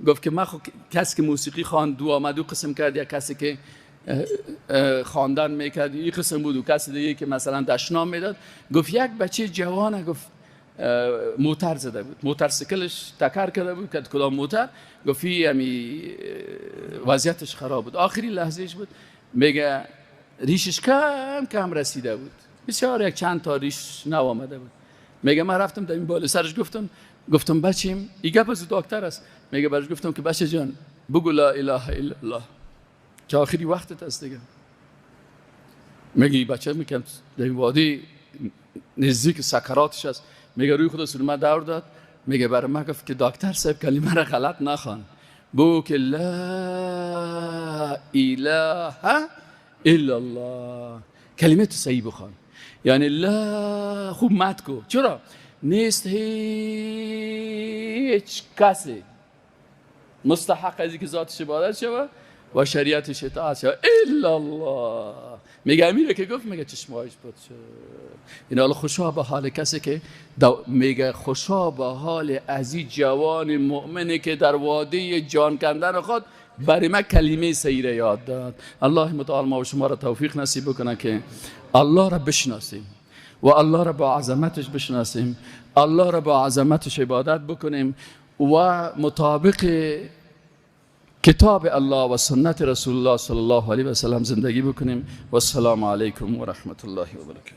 گفت که من خو کسی که موسیقی خواند دو آمد، دو قسم کرد، یا کسی که خواندن میکرد این قسم بود و کسی دیگه که مثلا دشنام میداد. گفت یک بچه جوان، گفت موتر زده بود، موترسیکلش تکر کرده بود که کدام موتر، گفت همی وضعیتش خراب بود، آخری لحظهش بود. میگه ریشش کم کم رسیده بود، بسیار یک چند تا ریش نو آمده بود. میگه من رفتم در این بالا سرش، گفتم بچیم، این گپ از دکتر است، میگه برش گفتم که بچه جان بگو لا اله الا الله که آخری وقتت است دیگه. میگه بچه میگم در این وادی نزدیک سکراتش است، میگه روی خود سر دور داد، میگه برای من گفت که دکتر صاحب کلمه را غلط نخوان، بگو که لا اله الا الله، کلمه تو صحیح بخوان، یعنی لا خوب مد کو. چرا؟ نیست هیچ کسی مستحق از که ذاتش عبادت شود و شریعتش اطاعت شود الا الله. میگه امیره که گفت، میگه چشمایش بود شد. این حالا خوشا به حال کسی که میگه خوشا به حال از این جوان مؤمنی که در وادی جان کندن خود برای ما کلمه سیره یاد داد. الله متعال ما و شما را توفیق نصیب بکنه که الله را بشناسیم و الله را با عظمتش بشناسیم، الله را با عظمتش عبادت بکنیم و مطابق کتاب الله و سنت رسول الله صلی الله علیه و سلم زندگی بکنیم. و السلام علیکم و رحمت الله و برکاته.